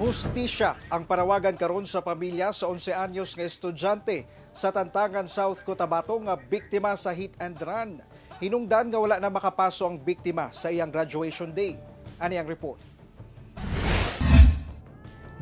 Hustisya ang panawagan karon sa pamilya sa 11 anyos nga estudyante sa Tantangan, South Cotabato nga biktima sa hit and run. Hinungdan nga wala na makapaso ang biktima sa iyang graduation day. Ani ang report.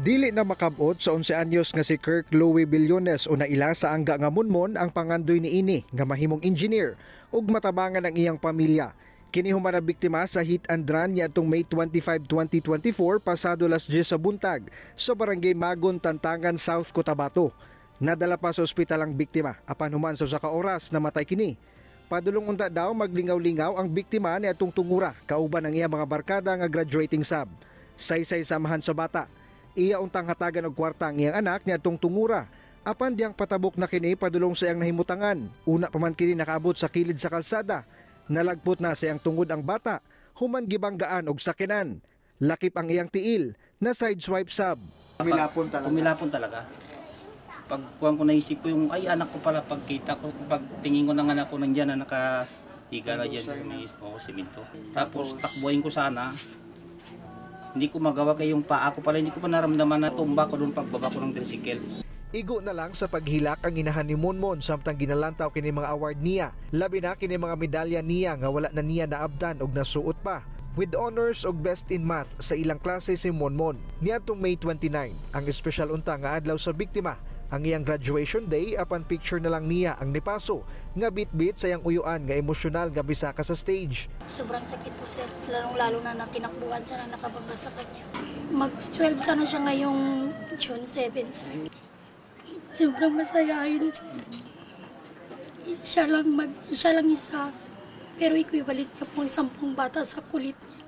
Dili na makabot sa 11 anyos nga si Kirk Louis Billones o naila sa angga nga Monmon ang pangandoy niini nga mahimong engineer ug matabangan ang iyang pamilya. Kini human na biktima sa hit and run niadtong May 25, 2024 pasado las 10 sa buntag sa Barangay Magon, Tantangan, South Cotabato. Nadala pa sa ospital ang biktima apan human sa usa ka oras namatay kini. Padulong unta daw maglingaw-lingaw ang biktima niadtong tungura kauban ang iyang mga barkada nga graduating sab. Saysay samahan sa bata. Iya untang hatagan og kwarta ang iyang anak niadtong tungura. Apan diyang patabok na kini padulong sa iyang nahimutangan. Una pa man kini nakaabot sa kilid sa kalsada. Nalagpot na sa iyang tungod ang bata, human gibanggaan og sakinan. Lakip ang iyang tiil na sideswipe sab. Kumilapon talaga. Kumilapon talaga. Pag kuwan ko, naisip ko yung, ay, anak ko pala. Pagkita ko, pag tingin ko ng anak ko nandiyan na nakahiga na dyan sa may, oh, simento. Tapos takbuhin ko sana. Hindi ko magawa kay yung paa ko pala, hindi ko pa naramdaman na tumba ko doon pagbaba ko ng tricycle. Igo na lang sa paghilak ang inahan ni Monmon samtang ginalantaw kini mga award niya. Labi na kini mga medalya niya nga wala na niya naabdan og nasuot pa. With honors og best in math sa ilang klase si Monmon. Niadtong May 29, ang espesyal unta nga adlaw sa biktima. Ang iyang graduation day, apan picture na lang niya ang nipaso nga bitbit sa iyang uyuan nga emosyonal nga bisaka sa stage. Sobrang sakit po, sir. Lalong-lalo na na tinakbuhan siya na nakabangga sa kanya. Mag-12 sana siya ngayong June 7, sir. Sobrang masayahin, sir. Siya lang isa. Pero equivalent niya po ang 10 bata sa kulit niya.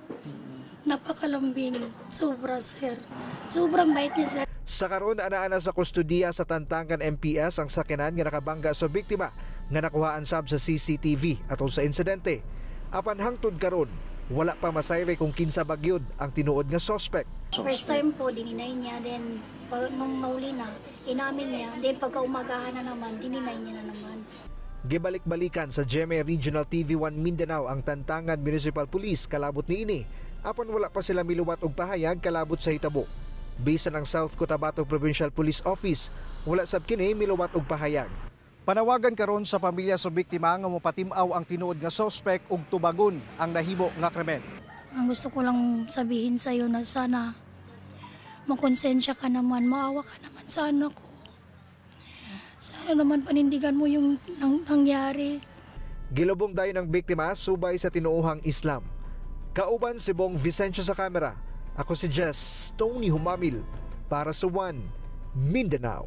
Napakalambing. Sobra, sir. Sobrang bait niya, sir. Sa karon, ana-ana sa kustodiya sa Tantangan MPS ang sakyanan nga nakabangga sa biktima nga nakuhaan sab sa CCTV atol sa insidente. Apan hangtod karon, wala pa masayre kung kinsa bagyod ang tinuod nga suspect. First time po, dininay niya. Then, nung nahuli na, inamin niya. Then, pagka umagahan na naman, dininay niya na naman. Gibalik-balikan sa GMA Regional TV1 Mindanao ang Tantangan Municipal Police kalabot niini. Apan wala pa sila miluwat og pahayag kalabot sa hitabo. Bisan ang South Cotabato Provincial Police Office, wala sab kini miluwat og pahayag. Panawagan karon sa pamilya sa biktima nga mopatim-aw ang tinuod nga suspect ug tubagon ang nahimo nga krimen. Ang gusto ko lang sabihin sa'yo na sana makonsensya ka naman, maawa ka naman sa anak ko. Sana naman panindigan mo yung nangyari. Gilubong dayon ang biktima subay sa tinuohang Islam. Kauban si Bong Vicencio sa kamera. Ako si Jess Tony Humamil para sa One Mindanao.